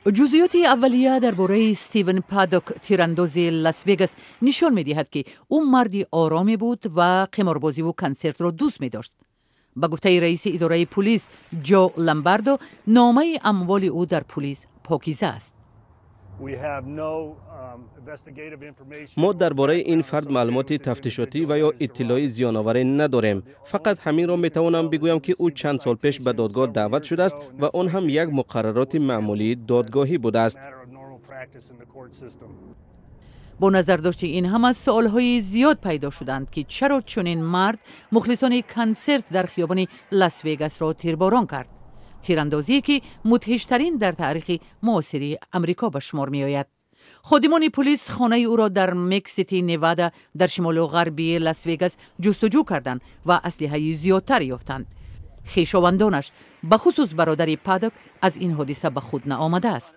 Ҷузъиёти аввалия дар бораи Стивен Падок, тирандози Лас-Вегас, нишон медиҳад, ки ӯ марди ороме буд ва қиморбозиву консертро дӯст медошт. Ба гуфтаи раиси идораи пулис Ҷо Ламбардо, номаи амволи ӯ дар пулис покиза аст. Мо дар бораи ин фард маълумоти тафтишотӣ ва ё иттилои зиёноваре надорем. Фақат ҳаминро метавонам бигӯям, ки ӯ чанд сол пеш ба додгоҳ даъват шудааст ва он ҳам як муқаррароти маъмулии додгоҳӣ будааст. Бо назардошти ин ҳама, суолҳои зиёд пайдо шуданд, ки чаро чунин мард мухлисони консерт дар хиёбони Лас-Вегасро тирборон кард, тирандозие ки мудҳиштарин дар таърихи муосири Амрико ба шумор меояд. Ходимони пулис хонаи ӯро дар Мексити, Невада, дар шимолу ғарби Лас-Вегас ҷустуҷӯ карданд ва аслиҳаи зиёдтар ёфтанд. Хешовандонаш, бахусус бародари Падок, аз ин ҳодиса ба худ наомадааст.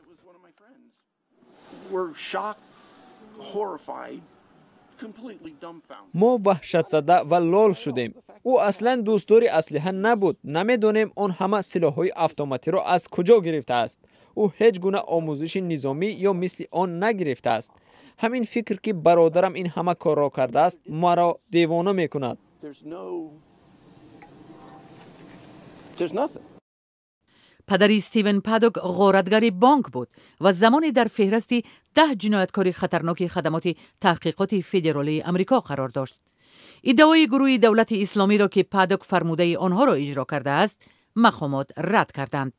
Мо ваҳшатзада ва лол шудем. Ӯ аслан дӯстдори аслиҳа набуд. Намедонем, он ҳама силоҳҳои автоматиро аз куҷо гирифтааст. Ӯ ҳеҷ гуна омӯзиши низомӣ ё мисли он нагирифтааст. Ҳамин фикр, ки бародарам ин ҳама корро кардааст, маро девона мекунад. Падари Стивен Падок ғоратгари бонк буд ва замоне дар феҳрасти 10 ҷинояткори хатарноки хадамоти таҳқиқоти федералии Амрико қарор дошт. Иддаои гурӯҳи Давлати Исломиро, ки Падок фармудаи онҳоро иҷро кардааст, мақомот рад карданд.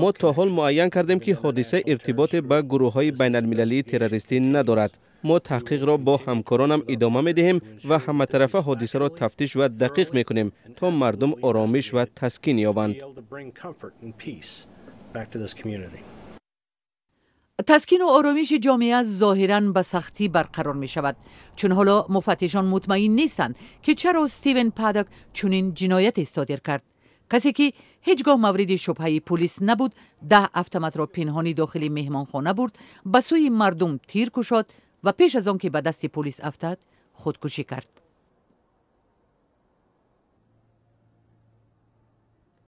Мо то ҳол муайян кардем, ки ҳодиса иртиботе ба гурӯҳҳои байналмилалии террористӣ надорад. Мо таҳқиқро бо ҳамкоронам идома медиҳем ва ҳаматарафа ҳодисаро тафтиш ва дақиқ мекунем, то мардум оромиш ва таскин ёбанд. Таскину оромиши ҷомеа зоҳиран ба сахтӣ барқарор мешавад, чун ҳоло муфаттишон мутмаин нестанд, ки чаро Стивен Падок чунин ҷинояте содир кард. Касе ки ҳеҷ гоҳ мавриди шубҳаи пулис набуд, 10 автоматро пинҳонӣ дохили меҳмонхона бурд, ба сӯи мардум тир кушод ва пеш аз он ки ба дасти пулис афтад, худкушӣ кард.